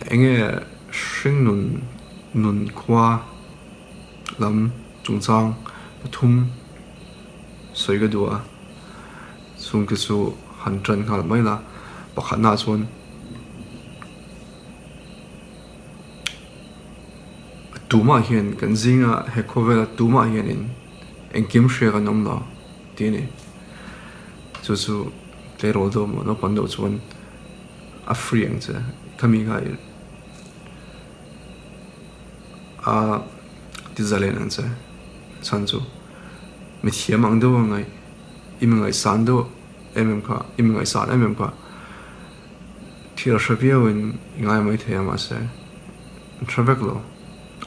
Enge hringnun nun khua lam chungchang pathum sawi ka duh a, chungte chu han tan nghal mai la, pakhatnaah chuan tumah hian kan zinga he khawvela tumah hianin engkim hria kan awm lo tih a ni. Chu chu tleirawl deuh maw naupang deuh chuan a free ang che khami kha i a ti zalen ang che chhan chu mi thiam ang deuh a ngaih i mi ngaihsan deuh em em kha i mi ngaihsan em em kha thil a hre viau in i ngai mai thei a mahse an hre vek lo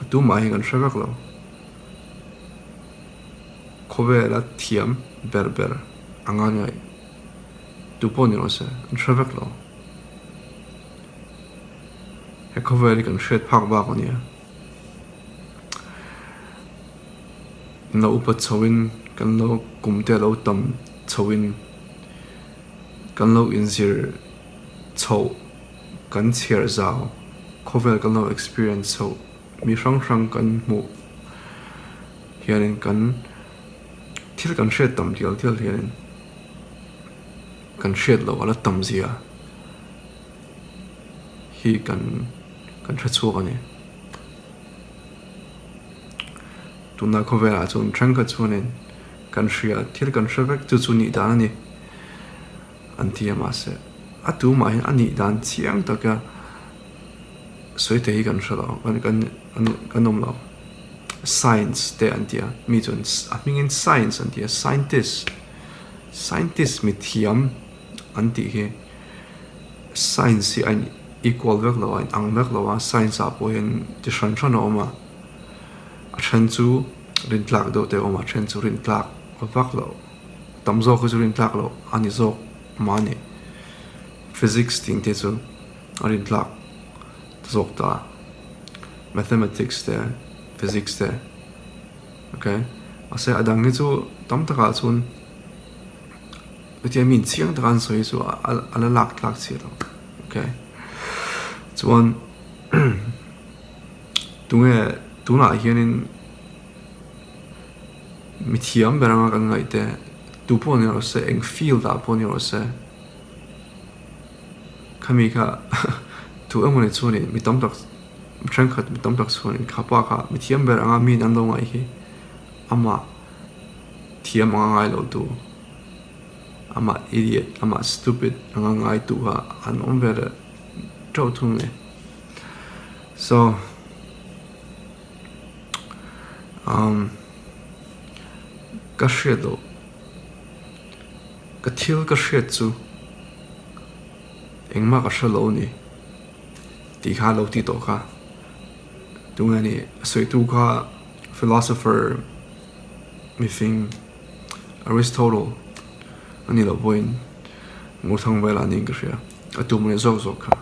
a tumah hi kan hre vek lo khawvela thiam ber ber anga ngaih. Tu pawh ni rawh se, an hre vek lo. He khawvel hi kan hriat phak bak a nia. Kan lo upat chhoin, kan lo kum te a lo tam chhoin, kan lo inzir chhoh, kan chhiar zau, khawvel kan lo experience chhoh, mi hrang hrang kan hmuh hianin kan thil kan hriat tam tial tial hianin, Kan hriat loh a la tam zia hi kan kan hre chhuak a ni. Tunlai khawvelah chuan thenkhat chuanin kan hria thil kan hre vek chu chu nih dan a ni an ti a mahse a tumah hian a nih dan chiang taka sawi thei hi kan hre lo kan kan awm lo. Science te an ti a mi chuan a hmingin science an ti a scientist. Scientist mithiam an tih hi science hi a in equal vek lo a, a in ang vek lo a, science ah pawh hian chi hran hran a awm a, a then chu rin tlak deuh te a awm a, a then chu rin tlak vak loh tam zawk hi chu rin tlak loh a ni zawk mahni physics tih te chu a rin tlak zawk ta a, mathematics te physics te. Ok mahse a dang hi chu tam takah chuan chutia mi inchiang taka an sawi chu a la lak tlak chiah lo ok chuan tunge tunah hianin mi thiam ber anga kan ngaih te tu pawh ni rawh se eng field ah pawh ni rawh se khami kha tu emaw ni chuanin mi tam tak. Thenkhat mi tam tak chuanin kha pa kha mi thiam ber anga miin an lo ngaih hi amah thiam anga ngai lo tu amah idiot amah stupid anga ngai tu kha an awm ve leh teuh thung a ni. So umm ka hriat loh ka thil ka hriat chu engmah ka hre lo a ni. Tih kha lo ti tawh kha. Tunge ni a sawitu kha philosopher mifing Aristotle a ni loh pawhin Ngurthang velah niin ka hria. A tum leh zawk zawk kha.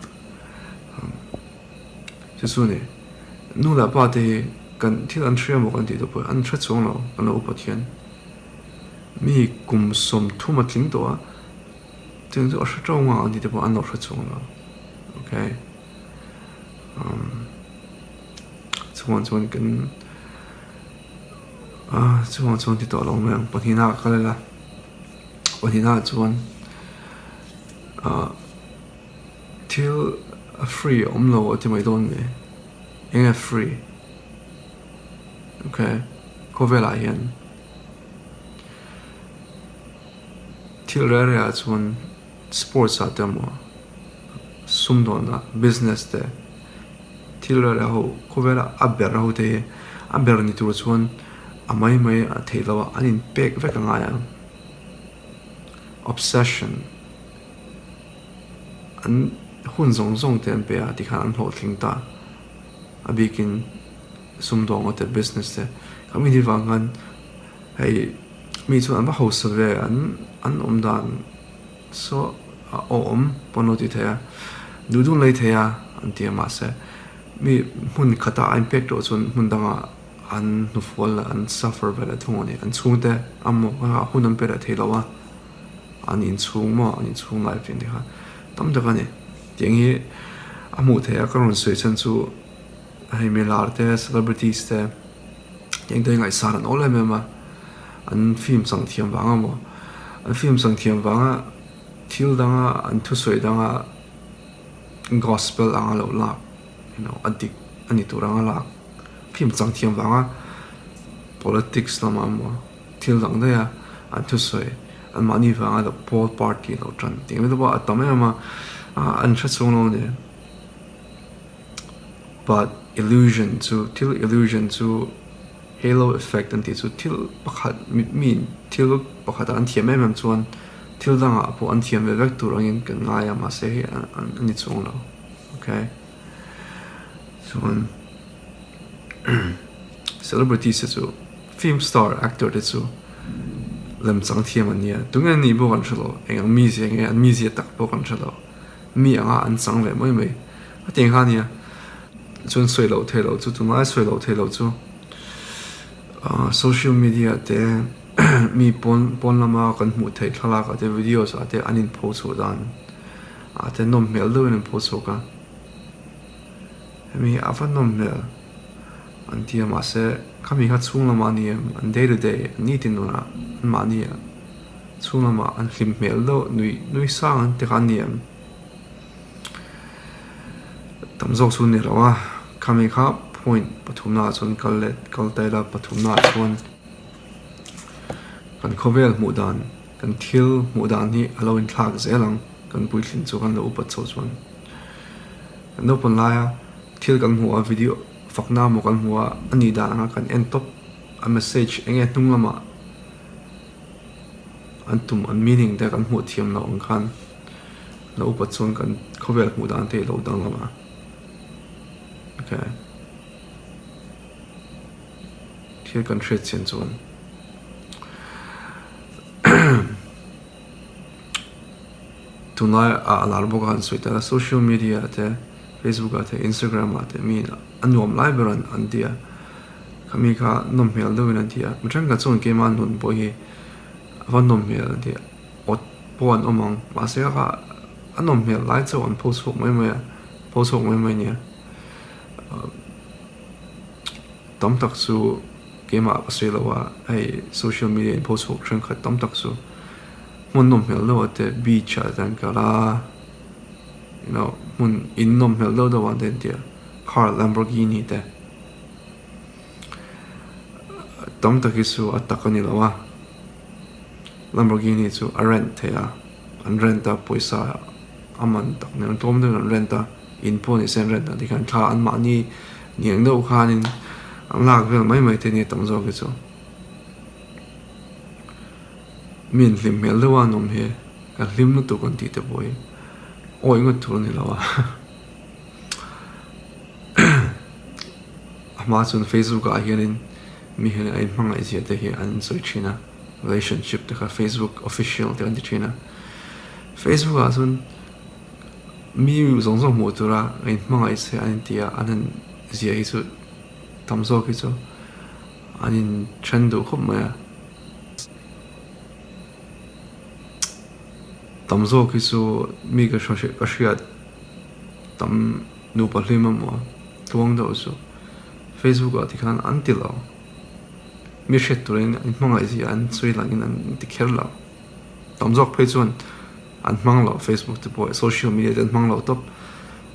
Chu chu ni nu leh pa te hi kan thil an hria maw kan tih tawh pawh an hre chuang lo kan lo upat hian mi kum 30 a tling tawh a. Chung chu a hre tawng a ang tih te pawh an lo hre chhuang lo ok umm chungah chuan kan ah chungah chuan ti tawh lo mai ang pahnihna ah kal ila pahnihna ah chuan ah thil a free a awm lo a ti mai dawn mai eng nge free ok khawvelah hian. Thil reng reng ah chuan sports ah te emaw sumdawnna business te thil reng reng ho khawvela a ber ho te hi a ber ni tur chuan a mai mai a theih loh a an in pek vek a ngai ang obsession an hun zawng zawng te an pe a tikhan an hlawhtling ta a bikin sumdawnga te business te khami ni vang khan hei. Mi chuan an va hausa ve an an awm dan saw a awm pawn lo ti thei a, duh duh lei thei a an ti a mahse mi hmun khata a inpek tawh chuan hmun dangah an hnufual leh an suffer ve leh thung a ni. An chhungte a maw hun an pe leh thei lo a, an inchhung maw an inchhung life tih ang te kha tam tak a ni. Tiang hi A hmuh theih a ka rawn sawi chhan chu hei mi lar te celebrities te eng te ngaihsan an awl em em a, an film chang thiam vang emaw an film chang thiam vanga thil danga an thusawi danga gospel anga lo lak you know a dik a ni tur anga lak film chang thiam vanga politics lamah emaw thil dang daih a an thusawi an mahni vanga lo pawl party lo tan tih ang te pawh a tam em a an hre chhung lo a ni but illusion chu thil illusion chu halo effect an tih chu thil pakhat mi thil pakhat ah an thiam em em chuan thil dangah pawh an thiam ve vek tur angin kan ngai a mahse hei a ni chuang lo okay chuan celebrities te chu. Film star actor te chu lemchang thiam an nia, tunge an nih pawh kan hre lo, eng ang mizia nge an mizia tak pawh kan hre lo, mi anga an chang leh mai mai a ti ang kha ania, chuan sawi loh theih loh chu tunlai sawi loh theih loh chu social media te mi pawn pawn lama kan hmuh theih thlalak ah te videos ah te an in pho chhuah dan ah te nawm hmel deuhin an pho chhuak a, hemi hi a va nawm hmel. An ti a, mahse khami kha chhung lamah a ni em? An day to day, an nitin nunah an mahni a chhung lamah an hlim hmel deuh nui nui sang an ti kha a ni em? Tam zawk chu ni lo a, khami kha point pathumnaah chuan kal leh kal ta ila pathumnaah chuan kan khawvel hmuh dan kan thil hmuh dan hi a lo inthlak zel ang kan puitlin chu kan lo upat chhoh chuan kan naupang laia Thil kan hmu a video fakna maw kan hmu a a nih dan anga kan en tawp a message eng nge hnung lamah an tum an meaning te kan hmuh thiam loh ang khan lo upa chuan kan khawvel hmuh dan te hi a lo danglam a okay thil kan hriat chian chuan. Tunlai ah a lar bawk a han sawi ta a social media te facebook ah te instagram ah te mi a nuam lai ber an ti a khami kha nawm hmel deuh in an ti a mi thenkhat chuan keimah nun pawh hi a va nawm hmel an ti a awt pawh an awm ang mahse kha a nawm hmel lai chauh an pho chhuak mai mai a pho chhuak mai mai a nia tam tak chu keimah ka sawi lo a hei social media in pho chhuak thenkhat tam tak chu. Hmun nawm hmel deuh ah te beach ah te an kal a you know hmun in nawm hmel deuh deuh ah te an ti a car lamborghini te tam tak hi chu a tak a ni lo a lamborghini chu a rent theih a an rent a pawisa a man tak nen tlawm deuhin an rent a in pawh ni se an rent a tikhian thla an mahni niang deuh khanin an lak vel mai mai te a nia tam zawk hi chu. Mi in hlim hmel deuh a an awm hi ka hlim lutuk an tih te pawh hi awih ngawt tur a ni lo a a hma chuan facebook ah hianin mi hian a inhmangaih zia te hi an sawi thin a relationship te kha facebook official te an ti thin a facebook ah chuan mi zawng zawng hmuh tura a inhmangaih che an inti a an han zia hi chu tam zawk hi chu an inthen duh khawp mai a. Tam zawk hi chu mi ka ka hriat tam nupa hlim emaw tluang deuh chu Facebook ah tikhan an ti lo mi hriat turin an hmangaih zia an sawi langin an ti kher lo tam zawk phei chuan an hmang lo Facebook te pawh social media te an hmang lo tawp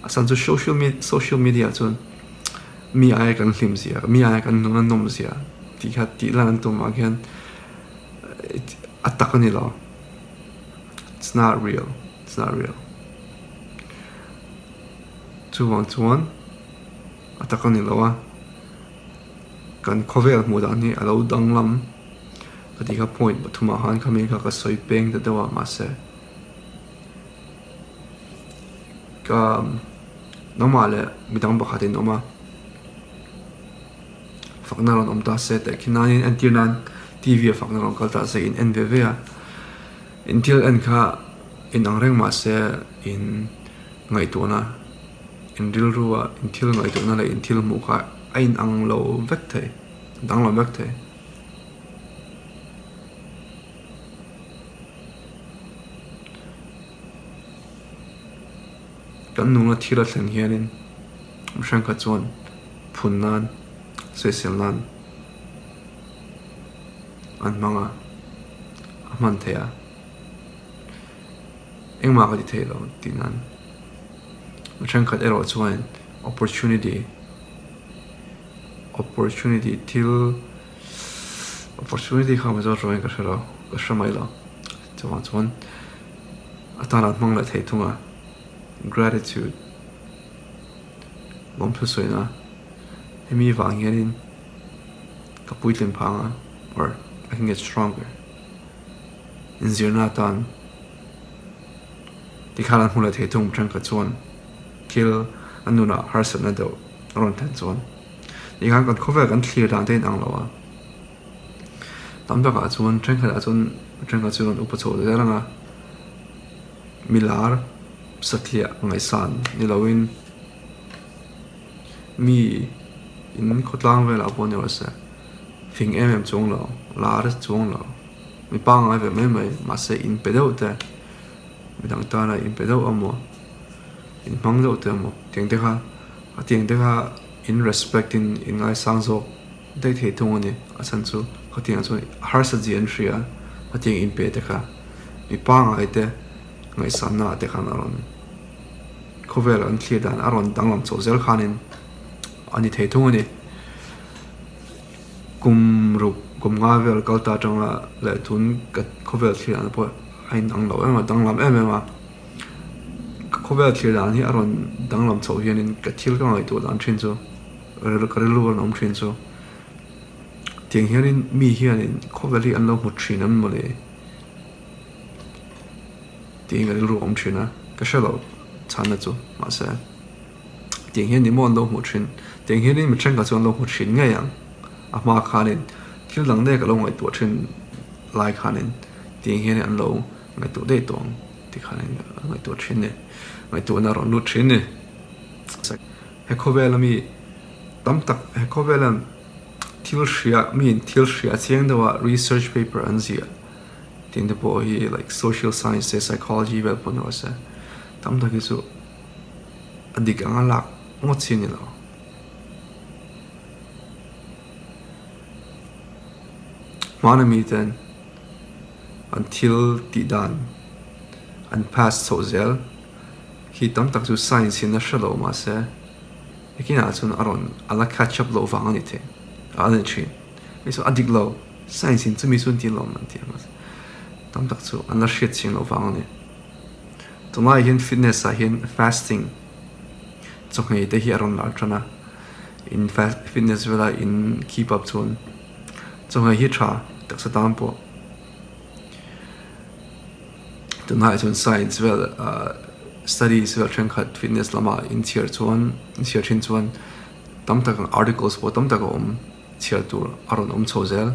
a chhan chu social social media chuan mi aia kan hlim zia mi aia kan nun a nawm zia tih kha tih lan an tum vang hian a tak a ni lo it's not real it's not real chuvang chuan a tak a ni lo a kan khawvel hmuh dan hi a lo danglam ka tih kha point pathum ah khan khami kha ka sawi peng ta deuh a mahse ka nangmah leh midang pakhat in awm a. Fakna rawn awm ta se teh khi nain entir nan T_V a fakna rawn kal ta se in en ve ve a, in thil en kha in ang reng mah se in ngaihtuahna in rilru a in thil ngaihtuahna leh in thil hmuh kha a in ang lo vek thei a dang lo vek thei. Kan nunga thil a thlen hianin mihring kha chuan phun nan, sawisel nan an hmang a, a hman theih a, engmah ka ti thei lo tih nan. Mihring khat erawh chuan opportunity, opportunity thil opportunity kha mizo tawngin ka hre lo, ka hre mai lo. Chuvang chuan a tan an hmang leh thei thung a, gratitude lawmthu sawina hemi vang hianin ka puitlin phang a or I can get stronger inzirna atan tikhan an hmu leh thei thung thenkhat chuan thil a nunah harsatna deuh a rawn thlen chuan tikhan kan khawvel kan thlir dan te a inang lo a. Tam takah chuan thenkhatah chuan thenkhat chu rawn upa chhoh zel ang a, milar satliah ngaihsan ni loin mi in khawtlang velah pawh ni rawh se fing em em chuang lo lar chuang lo mi pangngai ve mai mai mahse in pe deuh te midang tana in pe deuh emaw in hmang deuh te emaw tiang te kha a tiang te kha in respect in in ngaisang zawk. Daih thei thung a ni. A chhan chu khatiang chuan harsat zia an hria a, khatiang inpe te kha mi pangngai te ngaihsanna ah te khan a rawn khawvel an thlir dan a rawn danglam chhoh zel khanin a ni thei thung a ni. Kum ruk kum nga vel kal ta atanga leh tun ka khawvel thlir dan pawh a inang lo em a, danglam em em a. Ka khawvel thlir dan hi a rawn danglam chhoh hianin ka thil ka ngaihtuah dan thin chu. Ka rilru an awm thin chu tiang hianin mi hianin khawvel hi an lo hmu thin an mawle tiin ka rilru a awm thin a ka hre lo chhanna chu mahse tiang hian ni maw an lo hmuh thin tiang hianin mi thenkhat chu an lo hmu thin ngei ang a hma khanin thil dang daih ka lo ngaihtuah thin lai khanin tiang hianin an lo ngaihtuah daih tawh ang tikhanin ka ngaihtuah thin a ni ngaihtuahna a rawn lut thin a ni. He khawvela mi tam tak he khawvelan thil hria miin thil hria chiang deuh a research paper an ziah tih te pawh hi like social science te psychology vel pawh ni rawh se tam tak hi chu a dik anga lak ngawt chi a ni lo. Hmana miten an thil tih dan an pass chhoh zel. Khi tam tak chu science in a hre lo mahse nakinah chuan a rawn a la catch up loh vang a ni thei a ni thin. Hei chu a dik lo science in chumi chu an ti lawm an ti a mahse tam tak chu an la hriat chiang loh vang a ni. Tunlai hian fitness ah hian fasting chawhmeh te hi a rawn lar tan a in fitness vela in keep up chuan chawhmeh hi tha taksa tan pawh. Tunah chuan science vel ah studies vel thenkhat fitness lama inchhiar chuan inchhiar thin chuan tam tak ang articles pawh tam tak a awm chhiar tur a rawn awm chho zel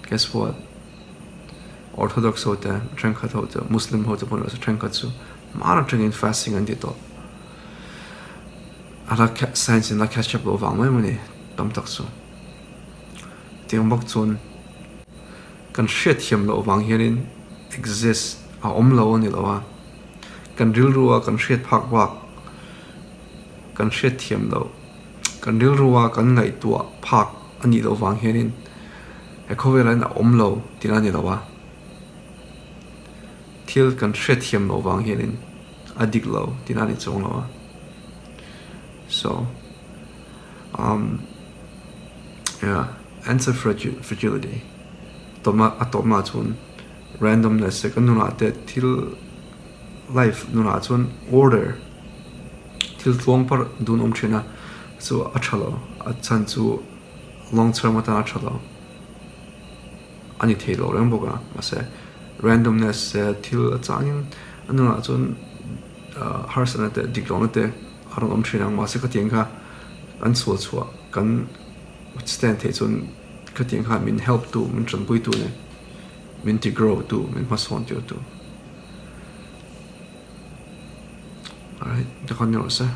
guess what orthodox ho te thenkhat ho te muslim ho te pawh ni thenkhat chu hmar atangin fasting an ti tawh a la science in la catch up loh vang mai mai a ni tam tak chu tiang bawk chuan. Kan hriatthiam loh vang hianin exist a awm lo a ni lo a, kan rilrua kan hriat phak bak, kan hriatthiam loh, kan rilrua kan ngaihtuah phak a nih loh vang hianin he khawvelah hian a awm lo tihna a ni lo a, thil kan hriatthiam loh vang hianin a dik lo tihna a ni chuang lo a. So, um, yeah. Anti-fragility, tawpna a tawpna chuan randomness te kan nunah te thil life nunah chuan order thil tluang parh dun awm thin a chu a tha lo a chhan chu long term atan a tha lo a ni thei lo reng bawk a mahse randomness te thil a changin a nunah chuan harsatna te dik lohna te a rawn awm thin ang mahse khatiang kha an sual chhuah kan. Stand theih chuan khatiang khan min help tu, min tanpui tu leh min ti grow tu, min hmasawn tir tu. Alright, tikhan ni rawh se.